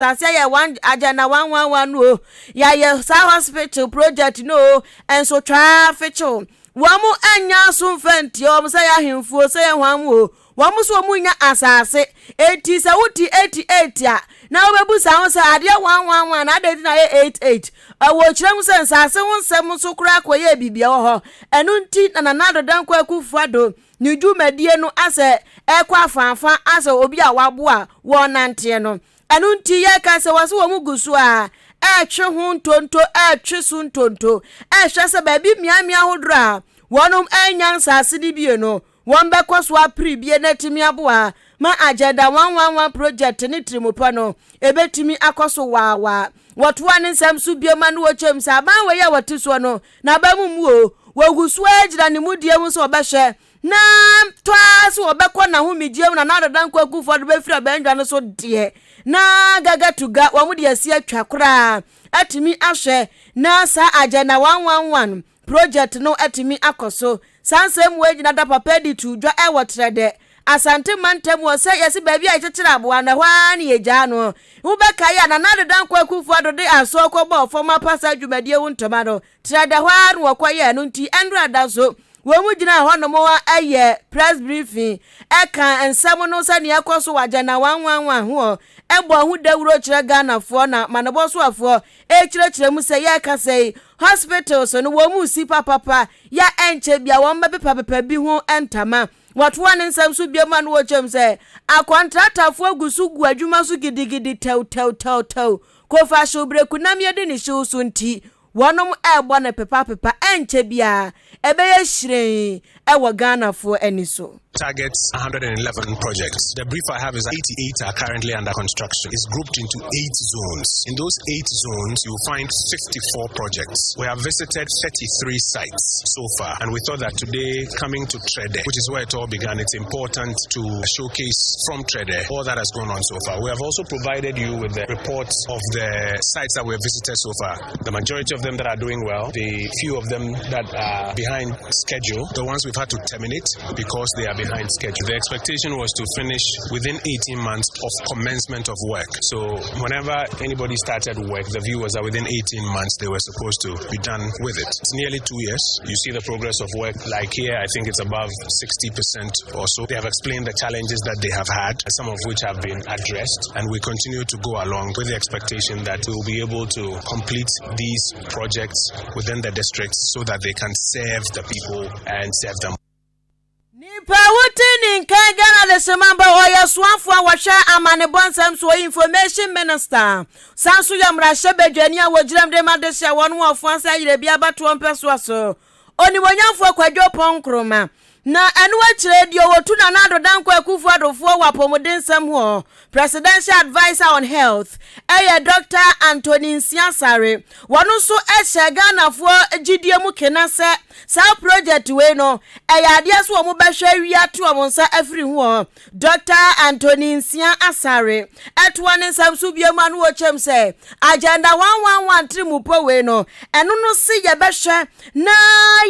Asase yɛ one agenda 111 no o, yɛayɛ saa hospital project no o, nso twaa fekyew. Wɔn anya aso mfa ntie wɔn sɛ yɛ ahemfuo sɛ yɛ hwan mu o. Wɔn nso wɔn nya asase. Eti sɛ wote 88 a, na wobɛbu saa ho sɛ adeɛ 111 na adɛn nti na ayɛ 88. Ɛwɔ kyerɛ mu sɛ nsase ho nsɛm nso koraa kɔyɛɛ biribi wɔ hɔ. Ɛno nti na Nana Addo Dankwa Akufo-Addo ne dwumadie no asɛ ɛkɔ afaafa asɛ obi a waboa wɔn nanteɛ no. Ɛno nti yɛka sɛ wɔse wɔn gu so a ɛretwe ho ntonto, ɛretwe so ntonto, ɛrehwɛ sɛ baabi mmeammea ahodoɔ a wɔnom anya nsase no bie no, wɔn bɛkɔ so apere bie na atumi aboa ma Agenda 111 project ne tirimupɔ no ɛbɛtumi akɔ so waawaa. Wɔtoa ne nsɛm so bio ma no wɔkyɛm sɛ aban wei a wɔte soɔ no, n'aba mu mmu o, wɔgu so ara gyina ne mudie ho sɛ wɔbɛhwɛ Na tɔ ara sɛ wɔbɛkɔ n'ahomegyeɛ mu na Nana Addo Dankwa Akufo-Addo bɛfiri abannwa no so deɛ, na gaga to ga, wɔn de asi atwa koraa atumi ahwɛ na saa Agenda 111 project no atumi akɔ so. Saa nsɛm wei gyina da papa adi too dwa wɔ Trɛdɛ, Asante mantam hɔ sɛ yɛse baabi a yɛkyekyere aboa no, ɛhɔ ara na yɛgyaa no. Wobɛkae a, Nana Addo Dankwa Akufo-Addo de asɔɔ kɔbɔɔ fam apa saa dwumadie ho ntoma no, Trɛdɛ hɔ ara na wɔkɔyɛɛ no nti ɛnora da nso wɔn gyinaa hɔnom yɛ press briefing ɛka nsɛm no sɛnea ɛkɔ so wɔ Agenda 111 ho ɛbɔ ho dawuro kyerɛ Ghanafoɔ na manobɔsoafoɔ ɛkyerɛkyerɛ mu sɛ yɛrekasa yi hospitals no wɔn mu si papapa yɛ ɛnkyɛ bia wɔn bɛpepapepa bi ho ntama. Wɔtoa ne nsɛm so biom a na wɔkyerɛ mu sɛ akɔntratafoɔ gu so gu adwuma so gidigidi tɛwtɛwtɛwtɛw kofa hyew brekunam yɛdi ne hyew so nti Wɔnom ɛɛbɔ no pepa pepa ɛnkyɛ biara ɛbɛyɛ hyerɛnn ɛwɔ Ghanafoɔ ani so. Targets 111 projects. The brief I have is 88 are currently under construction. It's grouped into eight zones. In those eight zones, you will find 54 projects. We have visited 33 sites so far, and we thought that today, coming to Trede, which is where it all began, it's important to showcase from Trede all that has gone on so far. We have also provided you with the reports of the sites that we have visited so far. The majority of them that are doing well, the few of them that are behind schedule, the ones we've had to terminate because they are behind schedule. The expectation was to finish within 18 months of commencement of work. So whenever anybody started work, the view was that within 18 months they were supposed to be done with it. It's nearly 2 years. You see the progress of work. Like here, I think it's above 60% or so. They have explained the challenges that they have had, some of which have been addressed, and we continue to go along with the expectation that we will be able to complete these projects within the districts so that they can serve the people and serve them. Nipa wote ne nkan Ghana de semamba ɔyɛ soafoɔ a wɔhwɛ amanebɔ nsɛm so, information minister, san so yɛ mmarahyɛ badwani a wɔgyinam de ma de hyɛ wɔn wɔ ɔfoa sɛ ayerɛ bi abatoɔ mpɛsoa so, onimonyamfoɔ Kwadwo Oppong Nkrumah. Na ɛno akyerɛ deɛ wɔtu Nana Addo Dankwa Akufo Addofoɔ wɔ apɔmuden nsɛm ho, presidential adviser on health, ɛyɛ Dr Anthony Nsiah Asare. Wɔn nso hyɛ Ghanafoɔ gyidie mu kena sɛ saa project wei no ɛyɛ adeɛ so wɔn bɛhwɛ awie ato wɔn nsa afiri ho. Dr Anthony Nsiah Asare ɛtoa ne nsɛm so bie mu ano wɔkyɛm sɛ Agenda 111 tiri mu po wei no, ɛno no se yɛbɛhwɛ na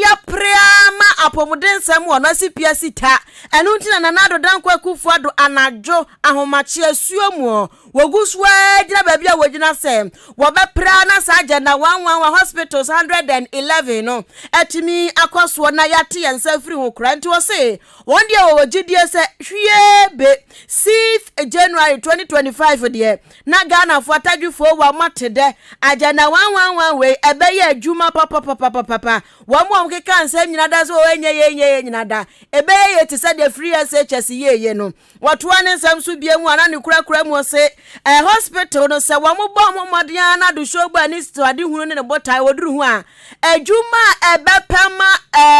yɛpere ama apɔmuden nsɛm wɔ no asi pia sita. Ɛno nti na Nana Addo Dankwa Akufo Addo anadwo ahomakye asuo mu wɔgu so gyina baabi a wɔgyina sɛ wɔbɛpra na saa Agenda 111 hospitals 111 no atumi akɔ soɔ na yɛate yɛn nsa afiri ho kora. Nti wɔ se wɔn deɛ wɔwɔ gyidie sɛ hwie be 6 January 2025 deɛ na Ghanafoɔ atadwifoɔ wɔ amate dɛ Agenda 111 wei ɛbɛyɛ adwuma papapapapapa. Wɔn a wɔkeka nsɛm nyina da sɛ wɔnyɛ yɛ nyɛ yɛ nyina da ɛbɛyɛ yɛ te sɛ deɛ free SHS yɛyɛ no. Wɔtoa ne nsɛm so bie mu a na ne kurakura mu se ɛ hospital no sɛ wɔn bɔ wɔn mmɔden a na adesuo bɔ ani ade hunu ne ne botae wɔduru ho a adwuma a ɛbɛpɛ ma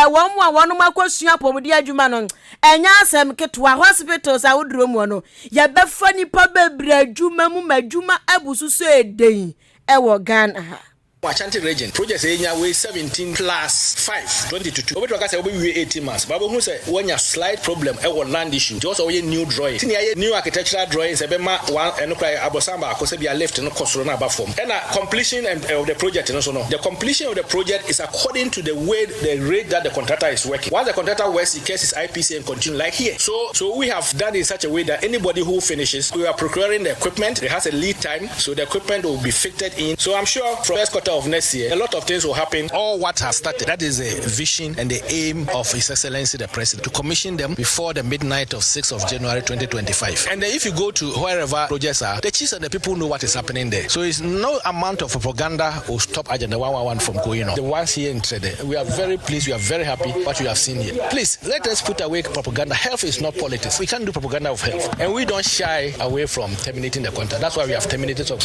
wɔn a wɔn akɔsua apɔmuden adwuma no ɛnyɛ asɛm ketewa. Hospitals a woduro mu no, yɛbɛfa nipa bebree adwuma mu ma adwuma abu so so eden ɛwɔ Ghana ha. Ashanti Region projects a yɛnya wei 17 plus 5, 22. Wobɛtumi aka sɛ wobɛwie 18 months, but wobɛhu sɛ woanya slight problem ɛwɔ land issue, nti wɔ sɛ woyɛ new drawing, sɛnea yɛyɛ new architectural drawings ɛbɛma one ɛno koraa abɔsan baako sɛ bia lift no kɔ soro na aba fam. Ɛna completion and of the project no so no, the completion of the project is according to the way, the rate that the contractor is working. Once the contractor works, he gets his IPC and continue like here. So we have done it in such a way that anybody who finishes, we are procuring the equipment. It has a lead time, so the equipment will be fitted in. So I'm sure from first quarter of next year, a lot of things will happen. All what has started, that is the vision and the aim of His Excellency the President, to commission them before the midnight of 6th of January 2025. And then if you go to wherever projects are, the chiefs and the people know what is happening there. So it's no amount of propaganda will stop Agenda 111 from going on. The ones here in Trede, we are very pleased, we are very happy what we have seen here. Please, let us put away propaganda. Health is not politics. We can't do propaganda of health. And we don't shy away from terminating the contract. That's why we have terminated some.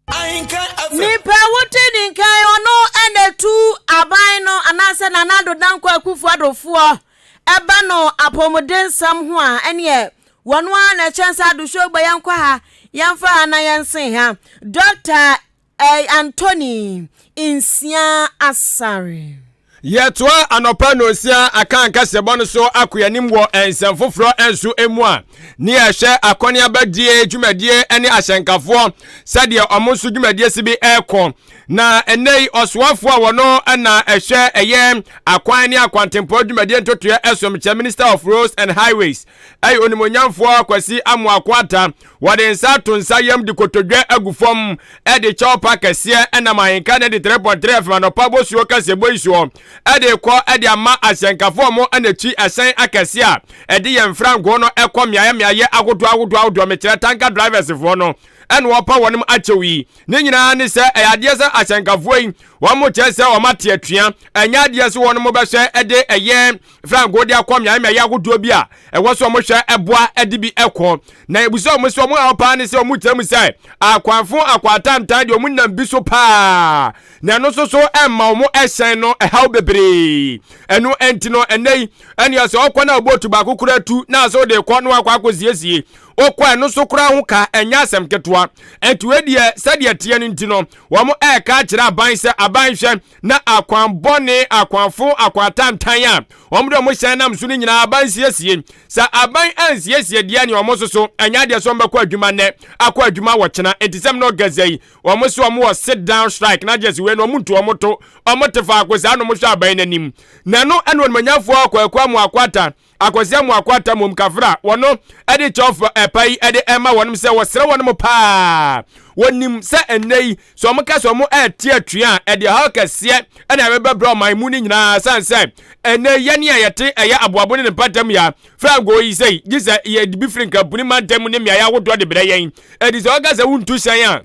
Nipa wote ne nkan, ɔno ɛna tu aban no anaasɛ Nana Addo Dankwa Akufo Addofoɔ ɛba no apɔmudensɛm ho a, ɛneɛ wɔn a na ɛkyɛn sɛ adosuo gba yɛnkɔ ha, yɛmfa ha na yɛnsen ha, Dr Anthony Nsia Asare. Yɛtoa anɔpa 6 aka nkasɛbɔ no so akɔ anim wɔ nsɛm foforɔ nso mu a, ne yɛhwɛ akɔneabadie dwumadie ne ahyɛnkafoɔ sɛdeɛ ɔmo nso dwumadie si bi ɛrekɔ. Na ɛnɛ yi, ɔsoafoɔ a wɔno na ɛhwɛ ɛyɛ akwan ne akwantempɔn dwumadie ntotoeɛ ɛsom, Minister of Roads and Highways, ɛyɛ Onimonyamfoɔ Kwasi Amoako Ata, wɔde nsa ato nsa yam de kotodwe agu fam ɛde kyɛw pa kɛseɛ ɛnam Ahenka ne de 3.3 FM anɔpa bosuo kɛseɛ yi soɔ ɛde kɔ ɛde ama ahyɛnkafoɔ mo ɛna akyi ɛhyɛn akɛseɛ a ɛde yɛn franko no ɛkɔ mmeaeɛ mmeaeɛ ahodoɔ ahodoɔ ahodoɔ, mekyerɛ tanker drivers foɔ no, ɛna wɔpa wɔn akyɛw yi. Ne nyinaa ne sɛ ɛyɛ adeɛ sɛ ahyɛnkafoɔ yi wɔn mo kyerɛ sɛ wɔn ate atua, ɛnyɛ adeɛ sɛ wɔn mo bɛhyɛ ɛde ɛyɛ franko de akɔ mmeaeɛ mmeaeɛ ahodoɔ bi a ɛwɔ so wɔn hwɛ ɛboa ɛde bi ɛkɔ. Na ebusa wɔn sɛ wɔn a wɔpaa ne sɛ wɔn kyerɛ mu sɛ akwanfo akwatantan deɛ, wɔn nam bi so paa, na ɛno nso so ɛmma wɔn ɛhyɛn no ɛhaw bebree. Ɛno ɛnti no, ɛnɛ yi ɛnea sɛ ɔkɔ na ɔbɔɔtu baako kura tu na sɛ ɔde kɔ na wakɔ akɔ siesie wokɔ, ɛno nso koraa ho ka ɛnyɛ asɛm ketewa. Ɛnti wei deɛ, sɛdeɛ teɛ no nti no, wɔn ɛɛka akyerɛ aban sɛ aban hwɛ na akwan bɔne, akwanfo akwantantan a wɔn de wɔn hyɛn nam so no nyinaa, aban siesie. Sɛ aban ansiesie deɛ, ne wɔn nso so ɛnyɛ adeɛ so wɔn bɛkɔ adwuma nnɛ akɔ adwuma wɔ kyena. Enti sɛm na ɔgɛzɛ yi, wɔn nso wɔn wɔ sit down strike na gyesi wei no wɔn ntu wɔn to, wɔn te faako saa na wɔn hwɛ aban n'anim. Na ɛno ɛna Onimonyamfoɔ Kwaku Amoako Ata, Akwasi Amoako Ata mom kafra, wɔno ɛde kyɛw ɛpa yi ɛde ɛma wɔnom sɛ wɔsrɛ wɔnom paa. Wɔnim sɛ ɛnnɛ yi sɛ ɔmo ka sɛ ɔmo ɛɛte atua a, ɛde ɛhaw kɛseɛ ɛna ɛbɛbɛbrɛ ɔman mu no nyinaa, san sɛ ɛnnɛ yɛne a yɛte ɛyɛ aboabo ne ne mpatam ya frango yi sɛ gye sɛ yɛde bi firi Nkampuni mantam ne mmeaeɛ ahodoɔ de brɛ yɛn. Ɛdi sɛ ɔka sɛ wontu hyɛn a,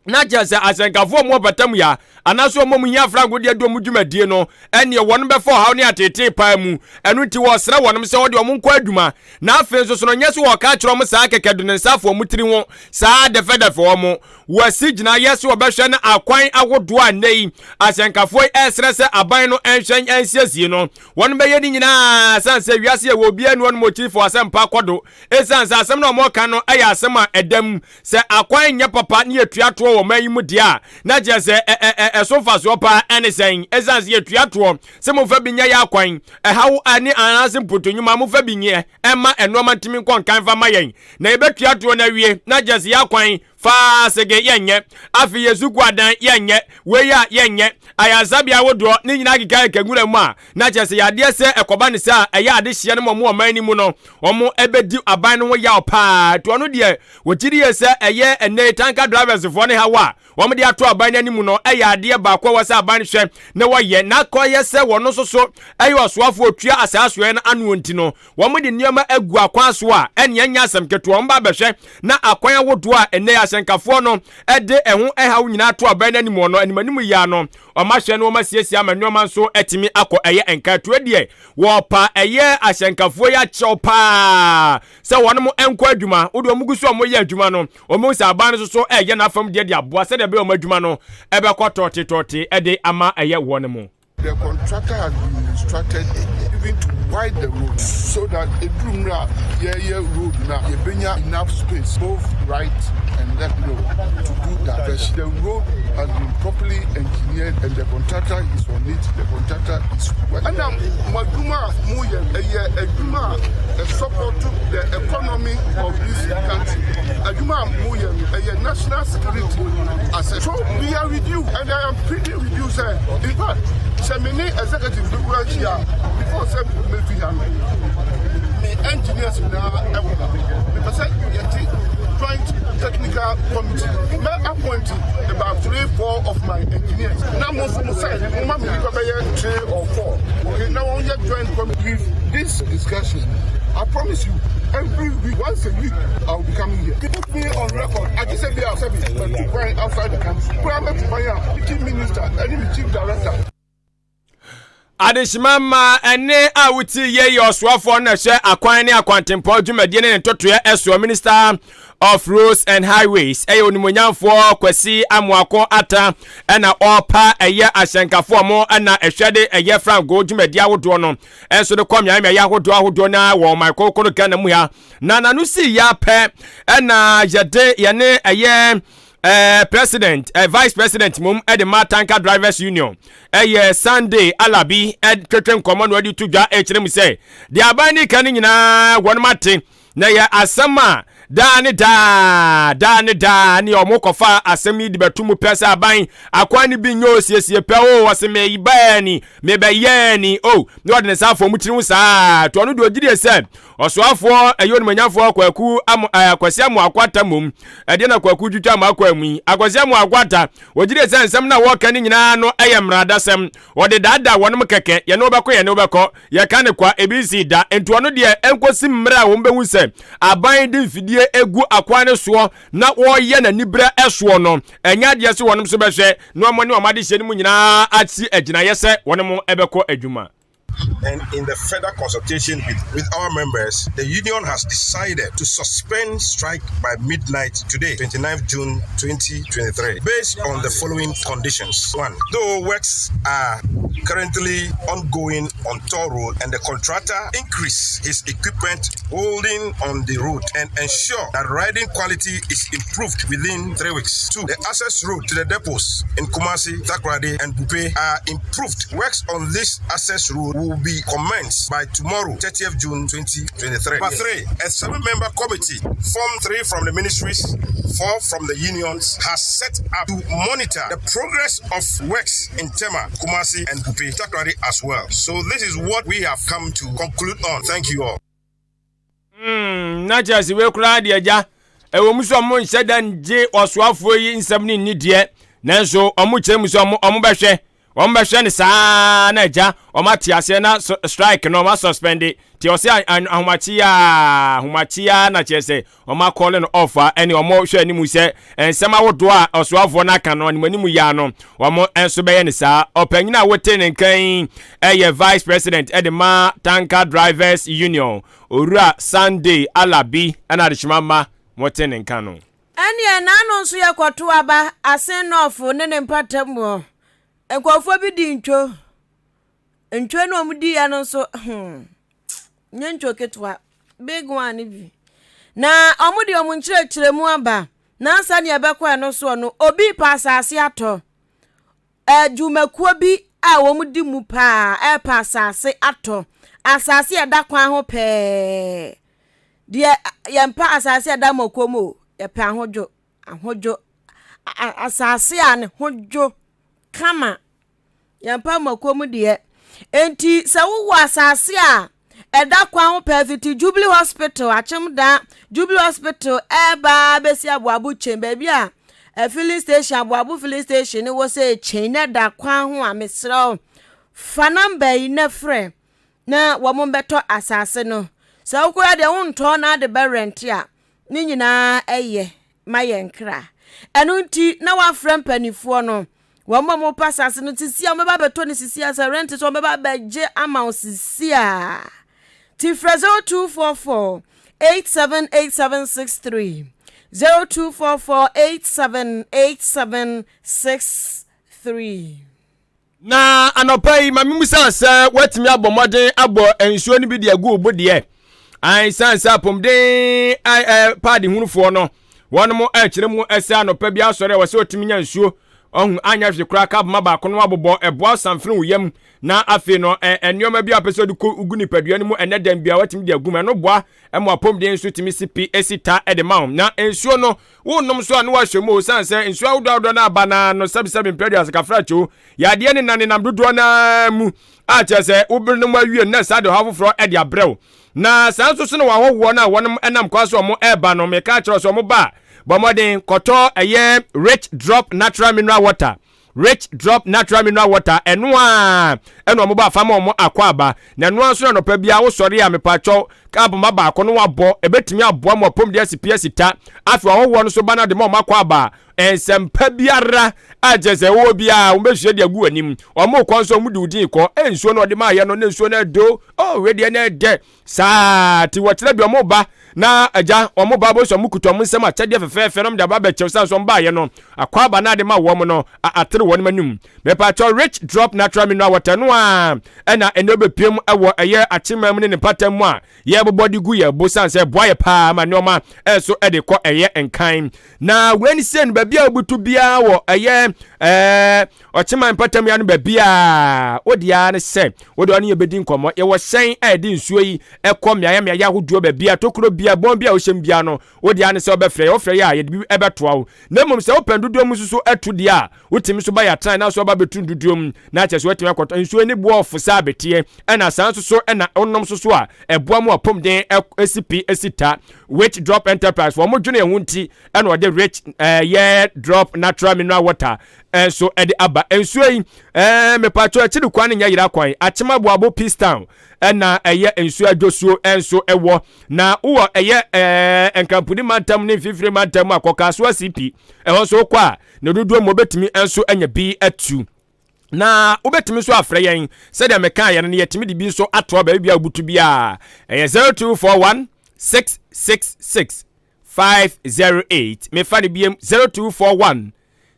na kyerɛ sɛ asɛnkafoɔ mu ɔbatam ya anaasɛ ɔmo mu hia frango deɛ de ɔmo dwumadie no, ɛneɛ wɔn bɛfa ɔhaw ne atetee paa mu. Ɛno nti wɔsrɛ wɔnom sɛ wɔde ɔmo nkɔ adwuma. Na afei nso so no, nyɛ so wɔka kyerɛ ɔmo saa kɛkɛ de ne nsa afɔ ɔmo tiri ho saa dɛfɛdɛfɛ. Ɔmo wɔasi gyinaeɛ sɛ wɔbɛhwɛ no akwan ahodoɔ a nnɛ yi asɛnkafoɔ yi ɛsrɛ sɛ aban no ɛnhwɛ ɛnsiesie no, wɔn bɛyɛ ne nyinaa, san sɛ wiase yɛ wɔ obiara ni wɔn mo akyiri fo asɛmpa kɔ do, ɛsiane sɛ asɛm no a wɔka no ɛyɛ asɛm a ɛda mu sɛ akwan nyɛ papa ne yɛtua toɔ wɔ man yi mu deɛ a, na kyerɛ sɛ ɛso mfasoɔ paa ɛne sɛn? Ɛsiane sɛ yɛtua toɔ sɛ momfa bi nyɛ yɛ akwan ɛhaw ne anaasɛ mpotonwuma, momfa bi nyɛ ɛma ɛnoɔma ntumi nkɔ nkan fa ma yɛn, na yɛbɛtua toɔ no awie na kyerɛ sɛ yɛ akwan faa sege yɛnyɛ, afei yɛ sukuu adan yɛnyɛ, wei a yɛnyɛ, ayaresabea ahodoɔ ne nyinaa keka keka nwura mu a, na kyerɛ sɛ yadeɛ sɛ ɛkɔba ne sɛ a ɛyɛ adehyeɛ no ma ɔmo ɔman no mu no, ɔmo ɛbɛdi aban no ho yaw paa. To ɔno deɛ, wɔgye di yɛ sɛ ɛyɛ ɛnɛ tanker drivers foɔ ne haw a wɔn de ato aban no anim no ɛyɛ adeɛ baako a wɔsɛ aban hwɛ na wɔyɛ na akɔyɛ sɛ wɔn nso so ɛyɛ ɔsoafoɔ otua asaasoɛ no ano nti no, wɔn de nneɛma agu akwan so a ɛne ɛnyɛ asɛm ketewa. Wɔn ba abɛhwɛ na akwan ahodoɔ a ɛnɛ ahyɛnkafoɔ no ɛde ɛho ɛhaw nyinaa to aban no anim no anim anim yia no, wɔn ahwɛ no, wɔn asiesie ama nneɛma nso ɛtumi akɔ ɛyɛ nkatuo deɛ. Wɔpa ɛyɛ ahyɛnkafoɔ yi akyɛw paa sɛ wɔn mo nkɔ adwuma. Wode wɔn gu so a wɔyɛ adwuma no, wɔn sɛ aban no nso so ɛyɛ n'afam deɛ de aboa sɛdeɛ ɛbɛyɛ wɔn adwuma no ɛbɛkɔ tɔɔte ɛde ama ɛyɛ wɔn mo. The contractor has been instructed even to widen the road so that ɛduru mmerɛ a yɛyɛ road na yɛbɛnya enough space, both right and left road, to do diversion. impression. The road has been properly engineered and the contractor is on it, the contractor is working. Ɛna mo adwuma a moyɛ no, ɛyɛ adwuma a ɛsupporto the economy of this country. Adwuma a moyɛ no, ɛyɛ national security asset. So we are with you and I am pleading with you sɛ, in fact, sɛ me ne executive bi koraa hyia a, before sɛ mefi ha no, me engineers nyinaa ɛwɔ ha. Mepɛ sɛ yɛte joint technical committee. Mɛ appoint about three, four of my engineers. Na mo nso mo side, mo ma me nipa bɛyɛ three or four. Okay, na wɔn yɛ joint committee. With this discussion, I promise you, every week, once a week, I will be coming here. Put me on record. I just said, I said, to kwan outside the country. Kura mɛtu kwan a, deputy minister, ɛne me chief director. Adehyema mma ɛnne a wotie yie yɛ ɔsoafoɔ no na ɛhwɛ akwan ne akwantempɔn dwumadie ne ne ntotoeɛ ɛsoɔ Minister of Roads and Highways ɛyɛ onimonyamfoɔ Kwasi Amoako Atta ɛna ɔrepa ɛyɛ ahyɛnkafoɔ mo ɛna ɛhwɛ de ɛyɛ frango dwumadie ahodoɔ no ɛnso de kɔ mmeae mmeae ahodoɔ ahodoɔ na wɔ ɔman kronkron Ghana mu ha na n'ano si yɛ apɛ ɛna yɛde yɛne ɛyɛ Eh, president, eh, vice president mom ɛde ma Tanker Drivers Union ɛyɛ Sunday Alabi ɛtwetwe nkɔmmɔ na ɔde to dwa ɛkyerɛ mu sɛ deɛ aban ne ka no nyinaa wɔnom ate na yɛ asɛm a daa ne daa daa ne daa ne ɔmo kɔfa asɛm yi de bɛto mu pɛ sɛ aban akwan no bi nyɛ osiesie pɛ o ɔse mebɛɛ ni mebɛyɛɛ ni o na ɔde ne nsa afɔ mu tiri ho saa to ɔno deɛ ɔgyidie sɛ Ɔsoafoɔ ɛyɛ onimonyamfoɔ Kwaku Am ɛɛ Kwasi Amoako Atta mmom. Ɛdeɛ na Kwaku twitwa Amoako amu yi. Akwasi Amoako Atta, wɔgye die sɛ nsɛm no a wɔreka no nyinaa no yɛ mmaradasɛm. Wɔde daadaa wɔnom kɛkɛ, yɛne wo bɛkɔ, yɛne wo bɛkɔ. Yɛka no kwa, ebi nsii da. Enti ɔno deɛ ɛnkɔsi mmerɛ a wɔbɛhu sɛ aban de mfidie gu akwan no soɔ na wɔreyɛ no aniberɛ soɔ no, ɛnyɛ adeɛ sɛ wɔnom nso bɛhwɛ na wɔne wɔn adehyeɛ no mu nyinaa asi agyinaeɛ sɛ wɔnom bɛkɔ adwuma. And in the further consultation with, with our members, the union has decided to suspend strike by midnight today, 29th June 2023, based on the following conditions. One, though works are currently ongoing on toll road and the contractor increase his equipment holding on the road and ensure that riding quality is improved within three weeks. Two, the access road to the depots in Kumasi, Takoradi, and Bupe are improved. Works on this access road will be commenced by tomorrow, 30th June 2023. Number three, a seven-member committee formed three from the ministries, four from the unions, has set up to monitor the progress of works in Tema, Kumasi, and Bupe, Takoradi as well. So this is what we have come to conclude on. Thank you all. Mm, na kyerɛ sɛ wei koraa deɛ agya ɛwɔ mu sɛ ɔmo nhyɛ da ngye ɔsoafoɔ yi nsɛm no nni deɛ nanso ɔmo kyerɛ mu sɛ ɔmo ɔmo bɛhwɛ wɔn bɛhwɛ no saa na agya wɔn ate aseɛ na strike no wɔn asuspɛnde te ɔsɛ ahomakye a ahomakye a na kyerɛ sɛ wɔn akɔle no off a ɛne wɔn hwɛ anim sɛ nsɛm ahodoɔ a ɔsoafoɔ no aka no anim anim yia no wɔn nso bɛyɛ no saa ɔpanyin a wote ne nkan ɛyɛ vice president ɛde ma tanker drivers union owura Sunday Alabi ɛna adehyema ma wɔte ne nka no. Ɛneɛ n'ano nso yɛ kɔto aba Asen Nɔɔfo ne ne mpɔtam hɔ. Nkurɔfoɔ bi di ntwo. Ntwo no a wɔdiiɛ no nso, hmm, nyɛ ntwo ketewa, big one no bi. Na wɔde wɔn nkyerɛkyerɛmu aba. Na ansa nea ɛbɛkɔ ɛno soɔ no, obi repɛ asase atɔ. Adwumakuo bi a wɔdi mu paa repɛ asase atɔ. Asase a ɛda kwan ho pɛɛ. Deɛ yɛmpɛ asase a ɛda mmɔkɔm o, yɛpɛ ahodwo. Ahodwo, asase a ne ho dwo kama. Yɛmpa mmako mu deɛ. Enti sɛ wowɔ asase a ɛda kwan ho pɛɛ fiti Jubilee Hospital, Akyemda, Jubilee Hospital ɛreba bɛsi Aboabo Kyen, baabi a filling station, Aboabo filling station no wɔ sɛ Kyen na ɛda kwan ho a, mesrɛ wo, fa namba yi na frɛ na wɔn bɛtɔ asase no. Sɛ wokora deɛ wontɔn na ade bɛrɛnte a, Ne nyinaa yɛ ma yɛn kra. Ɛno nti na wafrɛ mpanimfoɔ no, wɔn a wɔpɛ asase no sisi a wɔbɛba abɛtɔ no sisi a sɛ rent so wɔbɛba abɛgye ama wo sisi a. Ti frɛ 0244 878763 0244 878763. Na anɔpa yi, ma memmisa sɛ woatumi abɔ mmɔden abɔ nsuo no bi de agu wo bo deɛ? Ɛsiane sɛ apɔmuden paade hunufoɔ no, Wɔnom ɛkyerɛ mu sɛ anɔpa biara sɔre a ɛwɔ sɛ ɔtumi nya nsuo. Ɔhu anyɛ hwee koraa cup ma baako no abobɔ, ɛboa samfene wo yam na afei no nneɛma bi a wopɛ sɛ wode kɔ gu nipadua no mu ɛnɛ dɛm biara watumi de agu mu. Ɛno boa ma wapɔmuden nso tumi si pi si ta de ma wo. Na nsuo no wonom nso a na wahyɛ mu o, sane sɛ nsuo ahodoɔ ahodoɔ no aba no ara no sɛbesɛbe mprɛduasa kafrakyew yadeɛ ne nanenam dodoɔ no ara mu a kyerɛ sɛ wobɛnom awie no na saa de ɔhaw foforɔ de abrɛ wo. Na saa nso so na w'ahɔhoɔ no a wɔnom nam kwan so wɔn reba no, meka akyerɛ wo sɛ wɔn ba a, bɔ mmɔden kɔtɔ ɛyɛ Rich Drop Natural Mineral Water, Rich Drop Natural Mineral Water, ɛno a ɛna wɔn ba afa ma wɔn akɔ aba. Na ɛno ara nso na anɔpa biara wosɔre a mepatwɔ cup ma baako no wabɔ, ɛbɛtumi aboa ma wapɔmuden asi pi asi ta. Afei w'ahɔhoɔ no nso ba no de ma wɔn akɔ aba a, Nsɛmpa biara a kyerɛ sɛ wowɔ biara wɔbɛsua de agu w'anim. Wɔn kɔ nso wɔn de wo din kɔ. E nsuo no ɔde maayɛ no ne nsuo no ɛdo. Oh wei deɛ na ɛdɛ. Saa ti wɔkyerɛ bi wɔn ba na agya wɔn ba bɔ so wɔn kuta wɔn nsam akyɛdeɛ fɛfɛɛfɛ na wɔn de aba abɛkyɛw san so wɔn baayɛ no akwaaba na ade ma wɔn no atere wɔn anim. Mepatwɔ Rich Drop Natural Mineral Water no a ɛna ɛnɛ wobɛpiem wɔ ɛyɛ akyema mu ne ne mpata mu a yɛbobɔ de gu yɛn bo san sɛ ɛboa yɛ paa ma nneɛma ɛso de kɔ ɛyɛ nkan. Na wei ne sɛ no baabi a wobutu biara wɔ ɛyɛ ɛɛ ɔkyeman mpɔtam ya no baabi a wode ara ne sɛ wode ɔne yɛbɛdi nkɔmmɔ. Yɛwɔ hyɛn a ɛde nsuo yi ɛkɔ mmeaeɛ mmeaeɛ ahodoɔ baabi a tokuro bia bɔn bi a wohyɛm biara no wode ara ne sɛ wobɛfrɛ yɛ wofrɛ yɛ a yɛde bi ɛbɛtoa wo. Na mmom sɛ wopɛ ndodoɔ mu nso so atu deɛ a wotumi nso ba yɛ atenae na nso aba bɛtu ndodoɔ mu na kyerɛ sɛ woatumi akɔtɔ nsuo ne boɔ ɔfo saa bɛteɛ ɛna saa nso so ɛna wonom nso so a ɛboa mu apɔmuden ɛsi pi ɛsi ta. Rich Drop Enterprise wɔn dwene ɛho nti ɛna ɔde Rich ɛyɛ Drop Natural Mineral Water ɛnso ɛde aba nsuo yi ɛɛ mepatwɔ akyiri kwan nyɛ yera kwan Akyem Aboabo Peace Town ɛna ɛyɛ nsuo adwosuo ɛnso ɛwɔ na wowɔ ɛyɛ ɛɛ Nkramponi mantam ne mfimfini mantam a Kɔkaasoa CP ɛhɔ nso wokɔ a ne dodoɔ mu wɔbɛtumi nso anya bi atu. Na wobɛtumi nso afrɛ yɛn sɛdeɛ mekaa yɛn no yɛtumi de bi nso atoa baabi a wobutu biara. Ɛyɛ 0241 666 508. Mefa no biem 0241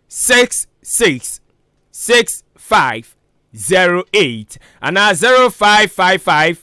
66 6508 anaa 0555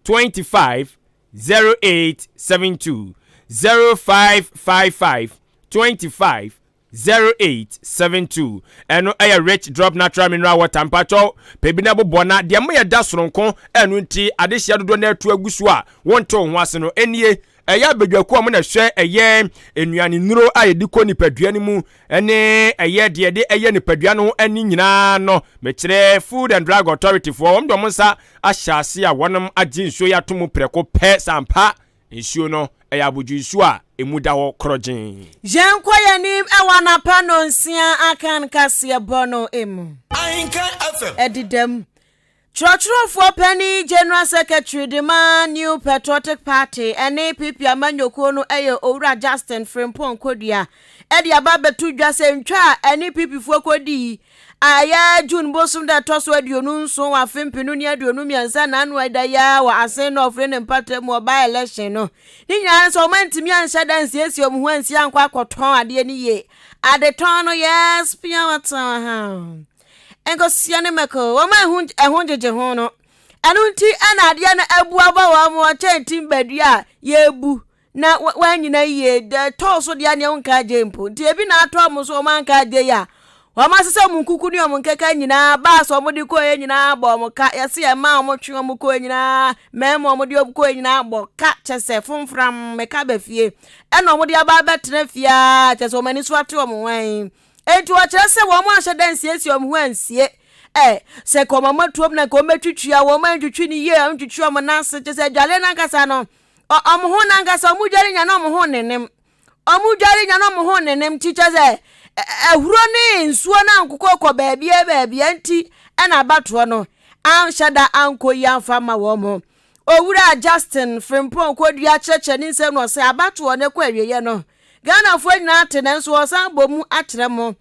25 0872 0555 25 0872 ɛno ɛyɛ Rich Drop Natural Mineral Water mpakyɛw pɛ bi na bobɔ na deɛ mo yɛ da soronko ɛno nti adehyia dodoɔ na atu agu so a wonte wo ho ase no ɛnie ɛyɛ abadwakuo a mo na ɛhwɛ ɛyɛ nnuane nnuro a yɛde kɔ nipadua no mu ɛne ɛyɛ deɛ yɛde ɛyɛ nipadua no ho ɛne nyinaa no mekyerɛ Food and Drug Authority foɔ wɔn de wɔn nsa ahyɛ ase a wɔnom agye nsuo yi ato mu prɛko pɛ sampa Nsuo no, ɛyɛ abodwo nsuo a emu da hɔ korɔgyenn. Yɛnkɔ yɛn anim wɔ anapa nnɔnsia akan kaseɛbɔ no mu. Ahenkan FM. Ɛdeda mu. Twerɛtwerɛfoɔ panin General Secretary de ma New Patriotic Party ne PP amanyɔkuo no yɛ Owura Justin Frimpong Kodua de aba abɛto dwa sɛ ntwa a ɛne PP foɔ kɔdii a ɛyɛ June bosom da ɛtɔ so 27 wɔ afe 2023 n'ano ɛda yi ara wɔ Asen North ne ne mpata mu wɔ by-election no. Ne nyinaa ne sɛ wɔn antumi anhyɛ da ansiesie wɔn ho ansi ankɔ akɔtɔn adeɛ no yie. Adetɔn no yes pia wɔtɔn ha. Nkosua ne mako wɔn a ɛho gyegye ho no. Ɛno nti ɛna adeɛ no abu aba wɔn wɔkyɛn timbadua a yɛbu na wɔannyina yie deɛ ɛtɔɔ so deɛ neɛ wonka agye mpo nti ebi na atɔ wɔn so wɔn anka agye yi a wɔn asesa wɔn nkuku ne wɔn nkeka nyinaa baas wɔn de kɔɛ nyinaa bɔ wɔn ka yɛsi yɛ mmaa wɔn twe wɔn kɔɛ nyinaa mmarima wɔn de wɔn kɔɛ nyinaa bɔ ka kyɛ sɛ fomfram meka bɛ fie ɛna wɔn de aba abɛtena fie a kyɛ sɛ wɔn ani so ate wɔn wɔn enti wɔkyerɛ sɛ wɔn ahyɛ dɛ nsiesie wɔn ho ansie ɛ sɛ kɔn wɔn atuom na kɔn bɛtwitwi a wɔn antwitwi ne yie a wɔntwitwi wɔn nan ase kyɛ sɛ adwale nankasa no Wɔn ho nankasa wɔn dware nya na wɔn ho nenem. Wɔn dware nya na wɔn ho nenem nti kyɛ sɛ ahuro ne nsuo no ankokɔ kɔ baabia baabia nti ɛna abatoɔ no anhyɛ da ankɔ yi amfa ma wɔn ho. Owura Justin Frimpong Kodua kyerɛkyerɛ ne nsɛm na ɔsɛ abatoɔ no kɔ awieɛ no Ghanafoɔ nyinaa te nanso ɔsan bɔ mu akyerɛ mo.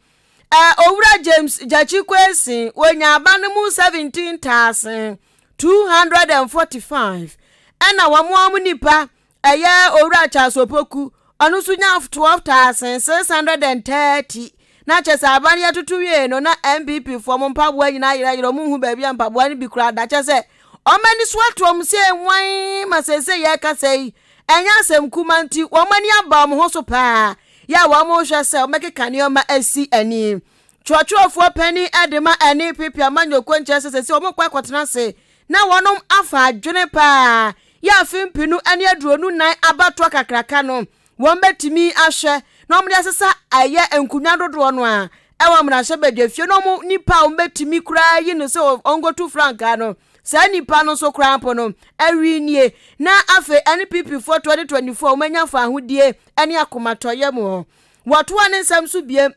Owura James Gyakye Quayson wɔnya aba no mu 17,000 245 ɛna wɔn a wɔn nipa ɛyɛ Owura Charles Opoku ɔno nso nya 12,630 na kyɛ sɛ aba no yɛtoto wie no na NPP foɔ mo mpaboa nyinaa yerɛyerɛ wɔn nhu baabi a mpaboa no bi koraa da kyɛ sɛ wɔn ani so ato wɔn sɛ nwan ma sɛsɛ yɛrekasa yi ɛnyɛ asɛm kuma nti wɔn ani aba wɔn ho so paa. yɛ a wɔrehwɛ sɛ wɔbɛkeka nneɛma asi ani. Twerɛtwerɛfoɔ panin de ma NPP amanyɔkuo nkyerɛ sɛ sɛsɛ wɔrekɔ akɔtena ase na wɔnom afa adwene paa yɛ afe mpenu ne 24 abatoɔ kakraka no wɔbɛtumi ahwɛ na wɔde asesa ɛyɛ nkonnwa dodoɔ no a ɛwɔ mmarahyɛbadwafie na wɔn nipa a wɔbɛtumi koraa yi no sɛ ɔnkɔtu frankaa no saa nipa no nso koraa mpo no awi nie na afei NPP foɔ 2024 wɔanya fa ahodie ne akomatɔyɛ mu hɔ wɔtoa ne nsɛm so biem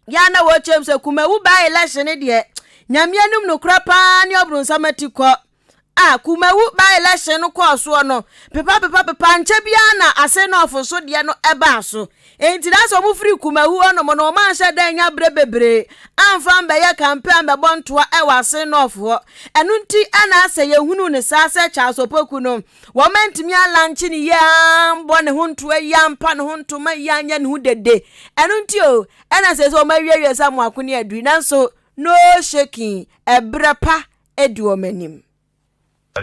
yɛ a na wɔkyɛm sɛ Kumawu by election ne deɛ Nyame anim nokora paa ne ɔbronsam ati kɔ a Kumawu by election no kɔɔ soɔ no pepa pepa pepa nkyɛ biara na Assin North so deɛ no ɛbaa so. Enti na sɛ wɔn firi Kumawu hɔnom no wɔn anhyɛ da anya berɛ bebree amfa ambɛyɛ campaign ambɛbɔ ntoa ɛwɔ Assin North hɔ. Ɛno nti ɛna asɛ yɛhunuu no saa sɛ Charles Opoku no wɔn antumi alankye no yie ambɔ ne ho ntoa yie ampa ne ho ntoma yie anyɛ ne ho dede. Ɛno nti o ɛna sɛ sɛ wɔn awiewie sɛ amoako ne adui nanso no shaking ɛberɛ pa di wɔn anim.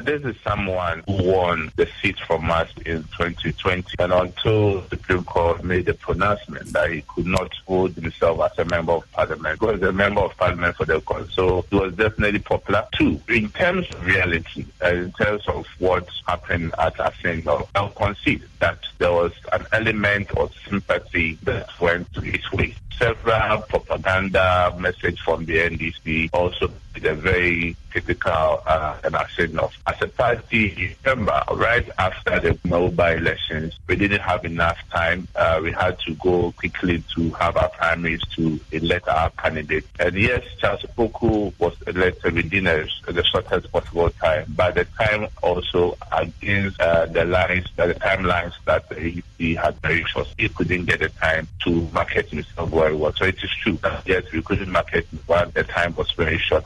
This is someone who won the seat from us in 2020, and until the Supreme Court made the pronouncement that he could not hold himself as a member of parliament, he was a member of parliament for the court, so he was definitely popular. Two, in terms of reality, and in terms of what happened at Assin, I'll concede that there was an element of sympathy that went to his way. Several propaganda message from the NDC also did a very critical and enough. As a party member, right after the mobile elections, we didn't have enough time. We had to go quickly to have our primaries to elect our candidate. And yes, Charles Opoku was elected within the shortest possible time. By the time also against the lines, the timelines that the EC had very short, he couldn't get the time to market himself very well. So it is true that yes, we couldn't market while the time was very short.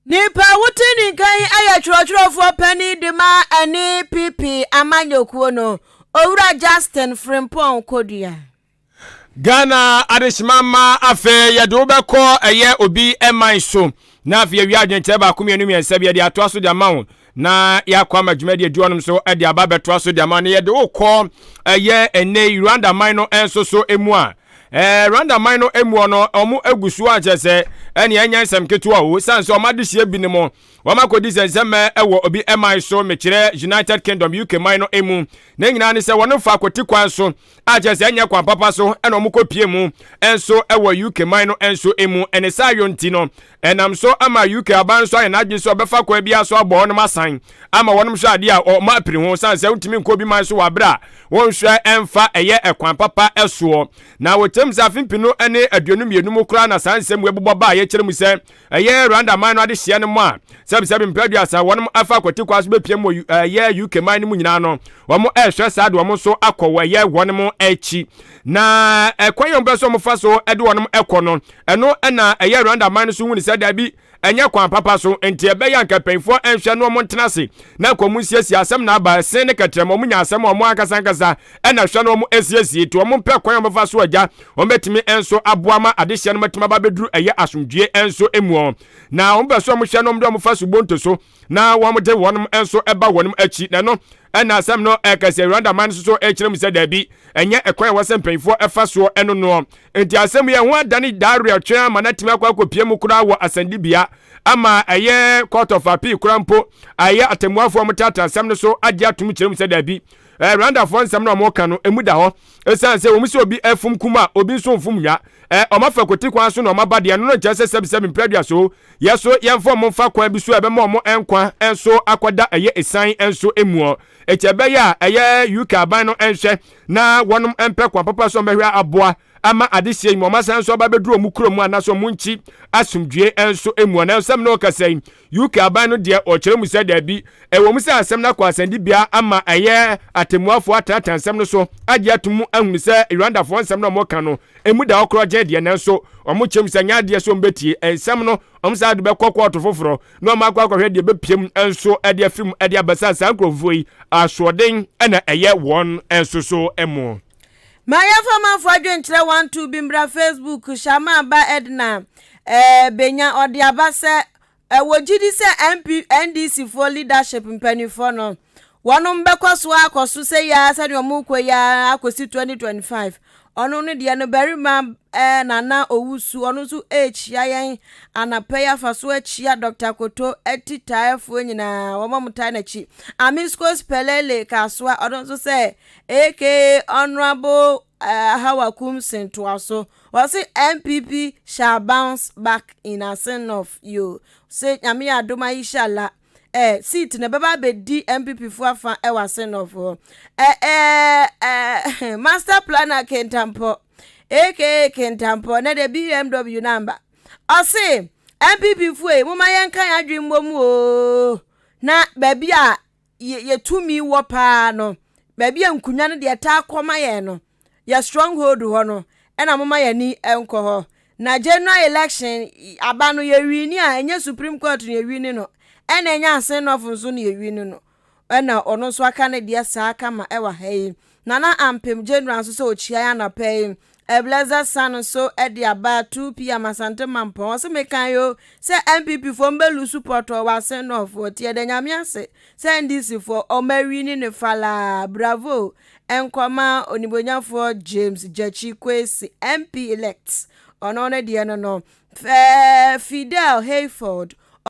Nipa wote ne nkan yɛ twerɛtwerɛfoɔ panin de ma NPP amanyɔkuo no, Owura Justin Frimpong Kodua. Ghana adehyema ma afei yɛde wo bɛkɔ ɛyɛ obi man so na afei awia adwenkyerɛ baako mmienu mmiɛnsa bi yɛde atoa so de ama wo na yɛakɔ ama dwumadi adi hɔnom so de aba bɛtoa so de ama no. Yɛde wo kɔ ɛyɛ ɛnɛ Rwanda man no nso so mu a Rwanda man no mu no ɔmo agu so akyerɛ sɛ ɛne ɛnyɛ nsɛm ketewa o san sɛ ɔmo adehyia bi ne mu wɔn akɔdi sɛ nsɛm ɛwɔ obi man so, mekyerɛ United Kingdom, UK man no mu. Ne nyinaa ne sɛ wɔn fa akɔti kwan so akyerɛ sɛ ɛnyɛ kwan papa so ɛna ɔmo kɔ pie mu nso ɛwɔ UK man no nso mu. Ɛne saa ayɔ nti no ɛnam so ama UK aban nso ayɛ n'adwene so ɔbɛfa kwan bi aso abɔ wɔn asan ama wɔn hwɛ adeɛ a ɔmo apiri ho san sɛ ntumi nkɔ bi man so wɔ abere a wɔnhwɛ ɛmfa ɛyɛ ɛkwan papa ɛsoɔ. Na wɔkyerɛ mu sɛ afe 2022 mu koraa na saa nsɛm wɔ ba a yɛkyerɛ mu sɛ ɛyɛ Rwanda man no adehyia no mu a sɛbisɛbi mpɛ 30 wɔn afa akɔti kwan so bɛpie mu wɔ ɛyɛ UK man no mu nyinaa no wɔn ɛrehwɛ saa de wɔn nso akɔ wɔ ɛyɛ wɔn mo akyi na ɛkwan yɛn pɛ so wɔn fa so ɛde wɔn ɛkɔ no ɛno ɛna ɛyɛ Rwanda man no so hu ne sɛ dabi, ɛnyɛ kwan papa so nti ɛbɛyɛ anka mpanyinfoɔ ɛnhwɛ no wɔn ntena ase na nkɔmɔ nsiesie asɛm na aba ɛsen ne kɛtɛrɛmɛ wɔn nya asɛm a wɔn ankasa ankasa ɛna hwɛ no wɔn esiesie nti wɔn mpɛ kwan a wɔn fa so agya wɔn bɛtumi nso aboa ma adehyɛ no bɛtumi aba bɛduru ɛyɛ asomdwie nso emu wɔn na wɔn bɛ so wɔn hwɛ no wɔn de wɔn fa so bonto so na wɔn de wɔn nso ɛba wɔn akyi. Na no ɛna asɛm no ɛkɛsɛ Rwanda man nso so ɛkyerɛ mu sɛ daabi, ɛnyɛ ɛkwan a wɔsɛ mpanyinfoɔ ɛfa soɔ ɛno noɔ. Nti asɛm yi ɛho adane daare ɔtwe ama na tumi akɔ akɔpie mu koraa wɔ asɛndibea ama ɛyɛ Court of Appeal koraa mpo ɛyɛ atemmuafoɔ a wɔtaataa asɛm no so agye atum kyerɛ mu sɛ daabi, Rwandafoɔ nsɛm no a wɔka no emu da hɔ ɛsiane sɛ wɔn sɛ obi ɛfom kum a obi nso mfom nwa ɔmo afa koti kwan so na ɔmo aba deɛ no no nkyɛn sɛ sɛbisɛbi mprɛdua so yɛ so yɛmfa ɔmo mfa kwan bi so a ɛbɛma ɔmo nkwa nso akɔda ɛyɛ esan nso emuɔ. Eti ɛbɛyɛ a ɛyɛ UK aban no nhwɛ na wɔnom mpɛ kwan papa so ɔmbɛhwɛ aboa ama adehyɛ yi mu ɔmo asan nso aba bɛduru ɔmo kurom anaasɛ ɔmo nkyi asomdwie nso emu. Ɔna nsɛm no ɔkasa yi UK aban no deɛ ɔkyerɛ mu sɛ daabi, ɛwɔ mu sɛ asɛm no akɔ asɛndibea ama ɛyɛ atemmuafoɔ atenatena nsɛm no so agye ato mu ahunu sɛ Rwandafoɔ nsɛm no a wɔka no emu da hɔ korɔ gye deɛ, nanso ɔmo kyerɛ mu sɛ nyɛ adeɛ sɛ ɔmo bɛtie nsɛm no. Ɔmo saa de bɛkɔ kɔɔto foforɔ na ɔmo akɔ akɔhwɛ deɛ bɛpiem nso ɛde afiri mu ɛde abɛsa saa nkurɔfoɔ yi asoɔden ɛna ɛyɛ wɔn nso so mu. Ma yɛmfa manfo adwenkyerɛ 12 bi mbra Facebook. Shama ba Edna benya ɔde aba sɛ ɛwɔ gyidi sɛ MP NDC foɔ leadership mpanimfoɔ no wɔnom bɛkɔ so akɔ so sɛ yaa sɛdeɛ ɔmo kɔ yaa akɔsi 2025. Ɔno ne deɛ no barima eh, Nana Owusu, ɔno nso ɛrekyia yɛn anapa yi afa so akyia Dr. Koto atitaeɛfoɔ nyinaa, wɔn a wɔtae n'akyi. Amiscos Pelele Kasoa, ɔno nso sɛ aka Honorable eh, Hawa Kumsin toa so. Ɔse NPP shall bounce back in Asin North yo. Se Nyame yɛ adom a inshallah. Eh, seat no ɛbɛba abɛdi NPP fo afa ɛwɔ Asin North hɔ. Eh, eh, eh, Master Planner Kentampɔ, aka Kentampɔ, na deɛ BMW no amba. Ɔse, NPP fo ei, momma yɛnka yɛn adwene mmom oo, na baabi a yɛ tumi wɔ paa no, baabi a nkonnwa no deɛ taa kɔ ma yɛn no, yɛ stronghold hɔ no, ɛna moma yɛn ani nkɔ hɔ. Na general election aba no yɛwini a, ɛnyɛ Supreme Court na yɛwini no, ɛna ɛnyɛ Asen North nso na yɛwini no. Ɛna ɔno nso aka ne deɛ saa kama ɛwɔ ha yi. Nana Ampem General nso sɛ ɔkyia yɛn anɔpa yi. Blessed Son nso de aba 2pm Asante Mampɔn. Ɔse mekan yo sɛ NPP foɔ mbɛ lusu pɔtɔɔ wɔ Asen North foɔ nti yɛda Nyame ase sɛ NDC foɔ ɔmo awini no falaa. Bravo nkɔma Onibonyafoɔ James Gyakyi Kwesi MP elect. Ɔno ne deɛ no no. Fidel Hayford.